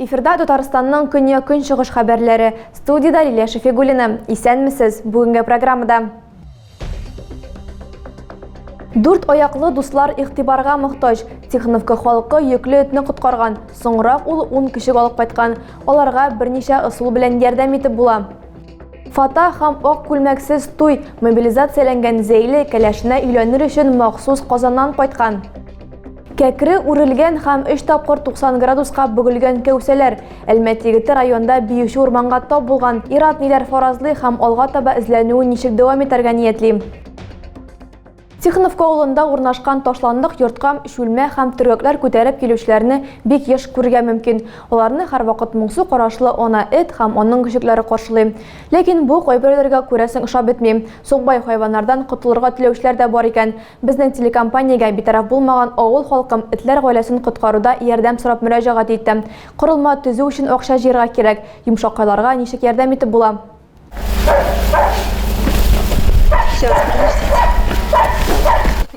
Эфирда Татарстанның көньяк-көнчыгыш хәбәрләре. Студиядә Лилия Шәфигуллина. Исәнмесез! Бүгенге программада. Дүрт аяклы дуслар игътибарга мохтаҗ. Тихоновка халкы йөкле этне коткарган. Соңрак ул 10 көчек алып кайткан. Аларга берничә ысул белән ярдәм итеп була. Фата һәм ак күлмәксез туй мобилизацияләнгән Зәйле кәләшенә өйләнер өчен махсус Казаннан кайткан. Кәкре үрелгән һәм 3 тапкыр 90 градуска бөгелгән кәүсәләр. Әлмәт егете районда биюче урманга тап булган. Ират ниләр фаразлый һәм алга таба эзләнүен ничек дәвам итәргә ниятли? Тихоновка авылында урнашкан ташландык йортка чүлмә һәм төргәкләр күтәреп килүчеләрне бик еш күрергә мөмкин. Аларны һәрвакыт моңсу карашлы ана эт һәм аның көчекләре каршылый. Ләкин бу кайберәүләргә, күрәсең, ошап бетми. Сукбай хайваннардан котылырга теләүчеләр дә бар икән. Безнең телекомпаниягә битараф булмаган авыл халкы этләр гаиләсен коткаруда ярдәм сорап мөрәҗәгать итте. Корылма төзү өчен акча җыярга кирәк. Йомшаккайларга ничек ярдәм итеп була?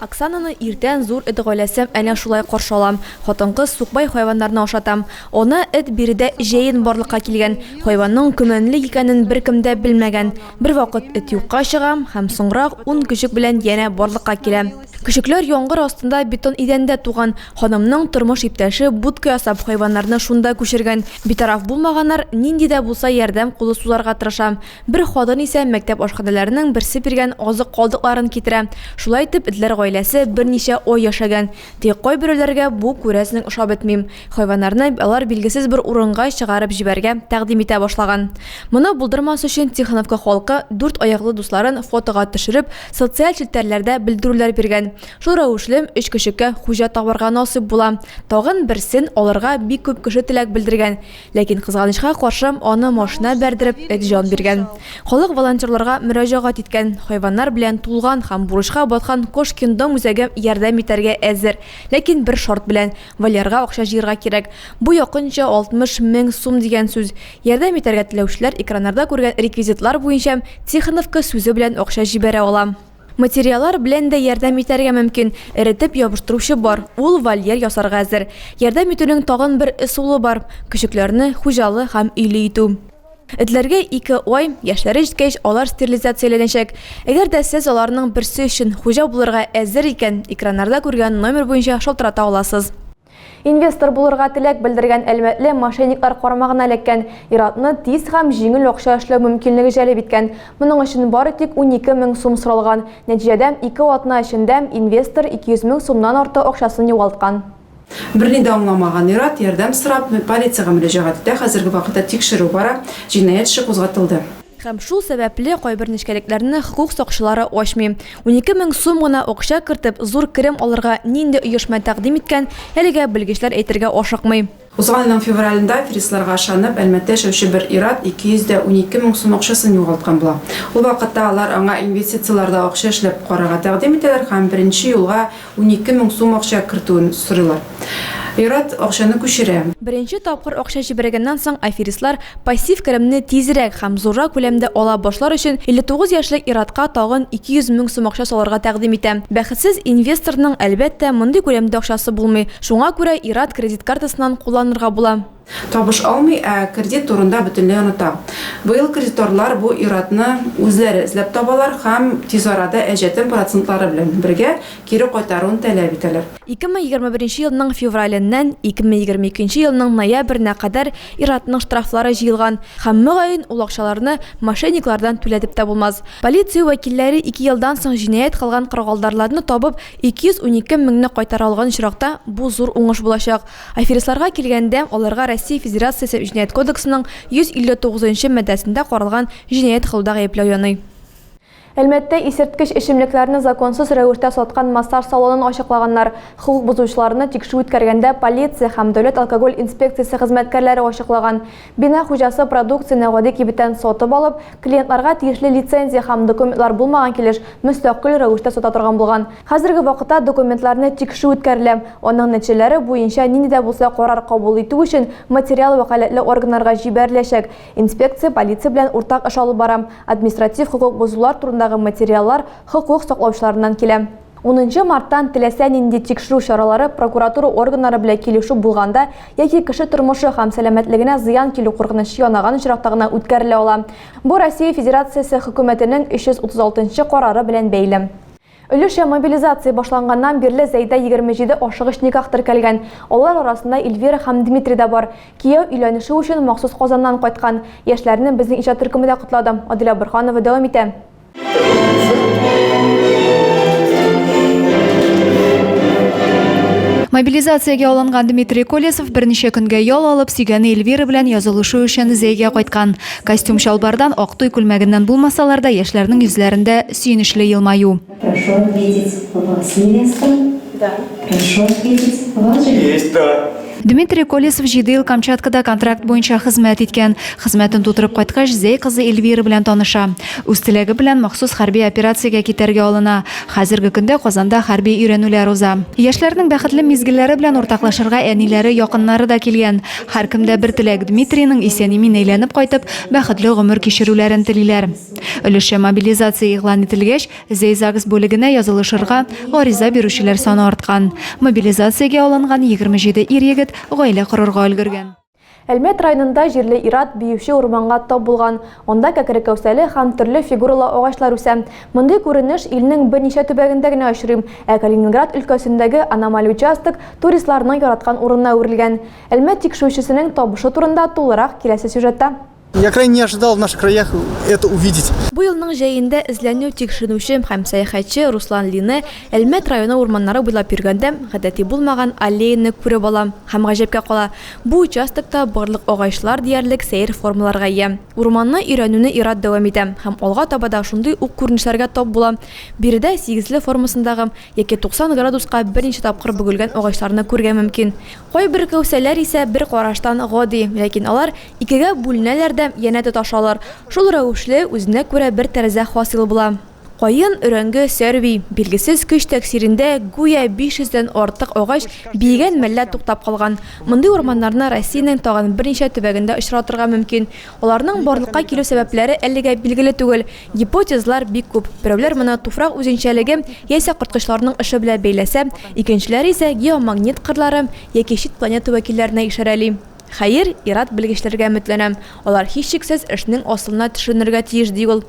Оксананы иртән зур эт гаиләсе әнә шулай каршы ала. Хатын-кыз сукбай хайваннарны ашата. Ана эт биредә җәен барлыкка килгән. Хайванның көмәнле икәнен беркем дә белмәгән. Бервакыт эт юкка чыга һәм соңрак ун көчек белән янә барлыкка килә. Көчекләр яңгыр астында бетон идәндә туган. Ханымның тормыш иптәше будка ясап, хайваннарны шунда күчергән. Битараф булмаганнар нинди дә булса ярдәм кулы сузарга тырыша. Бер хатын исә мәктәп ашханәләренең берсе биргән азык калдыкларын китерә. Шулай итеп, этләр гаиләсе берничә ай яшәгән. Тик кайберәүләргә бу, күрәсең, ошап бетми. Хайваннарны алар билгесез бер урынга чыгарып җибәрергә тәкъдим итә башлаган. Моны булдырмас өчен Тихоновка халкы дүрт аяклы дусларын фотога төшереп, социаль челтәрләрдә белдерүләр биргән. Шул рәвешле, өч көчеккә хуҗа табарга насыйп була. Тагын берсен алырга бик күп кеше теләк белдергән. Ләкин, кызганычка каршы, аны машина бәрдереп, эт җан биргән. Халык волонтерларга мөрәҗәгать иткән. Хайваннар белән тулган һәм бурычка баткан Кошкин дом үзәге ярдәм итәргә әзер. Ләкин бер шарт белән, вольерга акча җыярга кирәк. Бу якынча 60 мең сум дигән сүз. Ярдәм итәргә теләүчеләр экраннарда күргән реквизитлар буенча Тихоновка сүзе белән акча җибәрә ала. Материаллар белән дә ярдәм итәргә мөмкин. Эретеп ябыштыручы бар, ул вольер ясарга әзер. Ярдәм итүнең тагын бер ысулы бар, көчекләрне хуҗалы һәм өйле итү. Этләргә ике ай, яшьләре җиткәч, алар стерилизацияләнәчәк. Әгәр дә сез аларның берсе өчен хуҗа булырга әзер икән, экраннарда күргән номер буенча шалтырата аласыз. Инвестор булырга теләк белдергән әлмәтле мошенниклар карамагына эләккән. Ир-атны тиз һәм җиңел акча эшләү мөмкинлеге җәлеп иткән. Моның өчен бары тик 12 мең сум соралган. Нәтиҗәдә, ике атна эчендә инвестор 200 мең сумнан артык акчасын югалткан. Берни дә аңламаган ир-ат, ярдәм сорап, полициягә мөрәҗәгать итә. Хәзерге вакытта тикшерү бара, җинаять эше кузгатылды. Һәм шул сәбәпле кайбер нечкәлекләрне хокук сакчылары ачмый. 12 мең сум гына акча кертеп, зур керем алырга нинди оешма тәкъдим иткән, әлегә белгечләр әйтергә ашыкмый. Узган елның февралендә аферистларга ышанып, Әлмәттә яшәүче бер ир-ат 212 мең сум акчасын югалткан була. Ул вакытта алар аңа инвестицияләрдә акча эшләп карарга тәкъдим итәләр һәм беренче юлга 12 мең сум акча кертүен сорыйлар. Ир-ат акчаны күчерә. Беренче тапкыр акча җибәргәннән соң аферистлар пассив керемне тизрәк һәм зуррак күләмдә ала башлар өчен 59 яшьлек ир-атка тагын 200 мең сум акча салырга тәкъдим итә. Бәхетсез инвесторның, әлбәттә, мондый күләмдә акчасы булмый. Шуңа күрә ир-ат кредит картасыннан кулланырга була. Табыш алмый, ә кредит турында бөтенләй оныта. Быел кредиторлар бу ир-атны үзләре эзләп табалар һәм тиз арада әҗәтен процентлары белән бергә кире кайтаруын таләп итәләр. 2021 елның февраленнән 2022 елның ноябренә кадәр ир-атның штрафлары җыелган һәм, мөгаен, ул акчаларны мошенниклардан түләтеп тә булмас. Полиция вәкилләре ике елдан соң җинаять кылган кырыгалдарларны табып, 212 меңне кайтара алган очракта, бу зур уңыш булачак. Аферистларга килгәндә, аларга Россия Федерациясе Җинаять кодексының 159 нчы маддәсендә каралган җинаять кылуда гаепләү яный. Әлмәттә исерткеч эчемлекләрне законсыз рәвештә саткан массаж салонын ачыклаганнар. Хокук бозучыларны тикшерү үткәргәндә полиция һәм дәүләт алкоголь инспекциясе хезмәткәрләре ачыклаган. Бина хуҗасы продукцияне гади кибеттән сатып алып, клиентларга тиешле лицензия һәм документлар булмаган килеш мөстәкыйль рәвештә сата торган булган. Хәзерге вакытта документларны тикшерү үткәрелә. Аның нәтиҗәләре буенча нинди дә булса карар кабул итү өчен материал вәкаләтле органнарга җибәреләчәк. Инспекция полиция белән уртак эш алып бара. Административ хокук бозулар турындагы материаллар хокук саклаучыларыннан килә. Унынчы марттан теләсә нинди тикшерү чаралары прокуратура органнары белән килешү булганда яки кеше тормышы һәм сәламәтлегенә зыян килү куркынычы янаган очракта гына үткәрелә ала. Бу Россия Федерациясе Хөкүмәтенең 336 нчы карары белән бәйле. Өлешчә мобилизация башланганнан бирле Зәйдә 27 ашыгыч никах теркәлгән. Алар арасында Эльвира һәм Дмитрий да бар. Кияү өйләнешү өчен махсус Казаннан кайткан. Яшьләрне безнең иҗат төркеме дә котлады. Адилә Борһанова дәвам итә. Мобилизациягә алынган Дмитрий Колесов берничә көнгә ял алып, сөйгәне Эльвира белән язылышу өчен Зәйгә кайткан. Костюм-чалбардан, ак туй күлмәгеннән булмасалар да, яшьләрнең йөзләрендә сөенечле елмаю. Прошу видеть вас, невеста. Да. Прошу видеть вас, жених. Есть, да. Дмитрий Колесов җиде ел Камчаткада контракт буенча хезмәт иткән. Хезмәтен тутырып кайткач, Зәй кызы Эльвира белән таныша. Үз теләге белән махсус хәрби операциягә китәргә алына. Хәзерге көндә Казанда хәрби өйрәнүләр уза. Яшьләрнең бәхетле мизгелләре белән уртаклашырга әниләре, якыннары да килгән. Һәркемдә бер теләк, Дмитрийның исән-имин әйләнеп кайтып, бәхетле гомер кичерүләрен телиләр. Өлешчә мобилизация игълан ителгәч, Зәй ЗАГС бүлегенә язылышырга гариза бирүчеләр саны арткан. Мобилизациягә алынган 27 ир-егет гаилә корырга өлгергән. Әлмәт районында җирле ир-ат биюче урманга тап булган. Анда кәкре кәүсәле һәм төрле фигуралы агачлар үсә. Мондый күренеш илнең берничә төбәгендә генә очрый. Ә Калининград өлкәсендәге аномаль участок туристларның яраткан урынына әверелгән. Әлмәт тикшерүчесенең табышы турында тулырак киләсе сюжетта. Я крайне не ожидал в наших краях это увидеть. Бу елның җәендә эзләнү тикшеренүче һәм сәяхәтче Руслан Лине Әлмәт районы урманнары буйлап йөргәндә гадәти булмаган аллеяны күреп ала һәм гаҗәпкә кала, бу участокта барлык агачлар диярлек сәер формаларга ия. Урманны өйрәнүне ир-ат дәвам итә һәм алга таба да шундый ук күренешләргә тап була, биредә сигезле формасындагы яки 90 градуска берничә тапкыр бөгелгән агачларны күрергә мөмкин. Кайбер кәүсәләр исә бер караштан гади, ләкин алар икегә бүленәләр дә янә тоташалар. Шул рәвешле, үзенә күрә бер тәрәзә хасил була. Каен, өрәңге, сәрви, билгесез көч тәэсирендә гүя 500 дән артык агач биегән мәлдә туктап калган. Мондый урманнарны Россиянең тагын берничә төбәгендә очратырга мөмкин. Аларның барлыкка килү сәбәпләре әлегә билгеле түгел. Гипотезалар бик күп. Берәүләр моны туфрак үзенчәлеге яисә корткычларның эше белән бәйләсә, икенчеләре исә геомагнит кырлары яки чит планета вәкилләренә ишарәли. Хәер, ир-ат белгечләргә өметләнә. Алар һичшиксез эшнең асылына төшенергә тиеш, ди ул.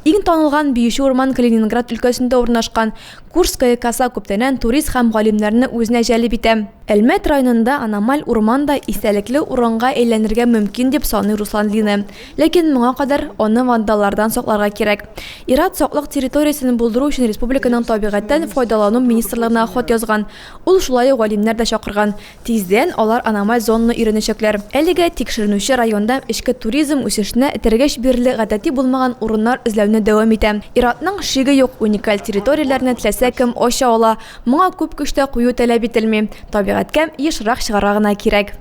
Иң танылган биюче урман Калининград өлкәсендә урнашкан. Курская коса күптәннән турист һәм галимнәрне үзенә җәлеп итә. Әлмәт районында аномаль урман да истәлекле урынга әйләнергә мөмкин, дип саный Руслан Лине. Ләкин моңа кадәр аны вандаллардан сакларга кирәк. Ир-ат саклык территориясен булдыру өчен республиканың табигатьтән файдалану министрлыгына хат язган. Ул шулай ук галимнәр дә чакырган. Тиздән алар аномаль зонаны өйрәнәчәкләр. Әлегә тикшеренүче районда эчке туризм үсешенә этәргеч бирерлек гадәти булмаган урыннар эзләүне дәвам итә. Ир-атның шиге юк, уникаль территорияләрне теләсә кем ача ала. Моңа күп көч тә кую таләп ителми. Табигатькә ешрак чыгарга гына кирәк.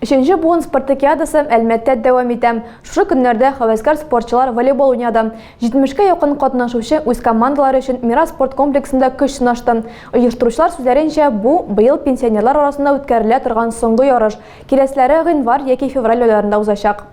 Өченче буын спартакиадасы Әлмәттә дәвам итә. Шушы көннәрдә һәвәскәр спортчылар волейбол уйнады. Җитмешкә якын катнашучы үз командалары өчен Мирас спорт комплексында көч сынашты. Оештыручылар сүзләренчә, бу, быел пенсионерлар арасында үткәрелә торган соңгы ярыш. Киләселәре гыйнвар яки февраль айларында узачак.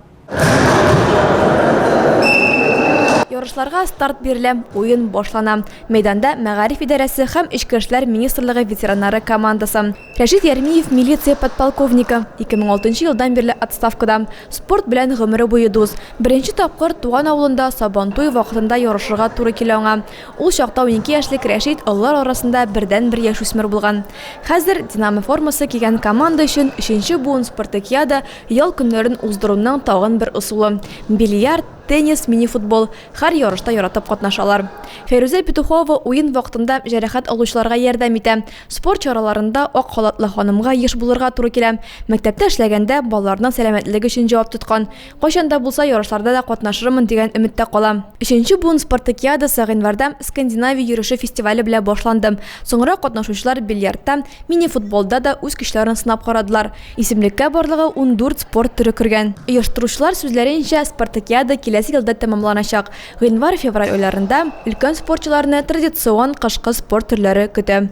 Ярышларга старт бирелә, уен башлана. Мәйданда мәгариф идарәсе һәм Эчке эшләр министрлыгы ветераннары командасы. Рәшит Ярмиев, милиция подполковнигы, 2006 елдан бирле отставкада. Спорт белән гомере буе дус. Беренче тапкыр туган авылында Сабантуй вакытында ярышырга туры килә аңа. Ул чакта 12 яшьлек Рәшит олылар арасында бердәнбер яшүсмер булган. Хәзер Динамо формасы кигән команда өчен өченче буын спартакиада ял көннәрен уздыруның тагын бер ысулы. Бильярд, теннис, мини-футбол, һәр ярышта яратып катнашалар. Фәйрүзә Петухова уен вакытында җәрәхәт алучыларга ярдәм итә. Спорт чараларында ак халатлы ханымга еш булырга туры килә. Мәктәптә эшләгәндә балаларның сәламәтлеге өчен җавап тоткан. Кайчан да булса ярышларда да катнашырмын дигән өметтә кала. Өченче буын спартакиадасы гыйнварда Скандинавия йөреше фестивале белән башланды. Соңрак катнашучылар бильярдта, мини-футболда да үз көчләрен сынап карадылар. Исемлеккә барлыгы 14 спорт төре кергән. Оештыручылар сүзләренчә, спартакиада киләсе елда тәмамланачак. Гыйнвар-февраль айларында өлкән спортчыларны традицион кышкы спорт төрләре көтә.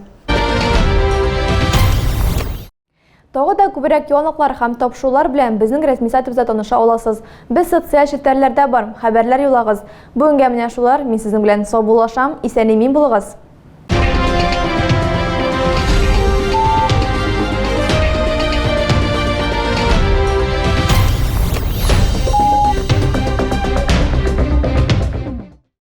Тагы да күбрәк яңалыклар һәм тапшырулар белән безнең рәсми сайтыбызда таныша аласыз. Без социаль челтәрләрдә бар, хәбәрләр юллагыз. Бүгенгә менә шулар, мин сезнең белән саубуллашам, исән-имин булыгыз!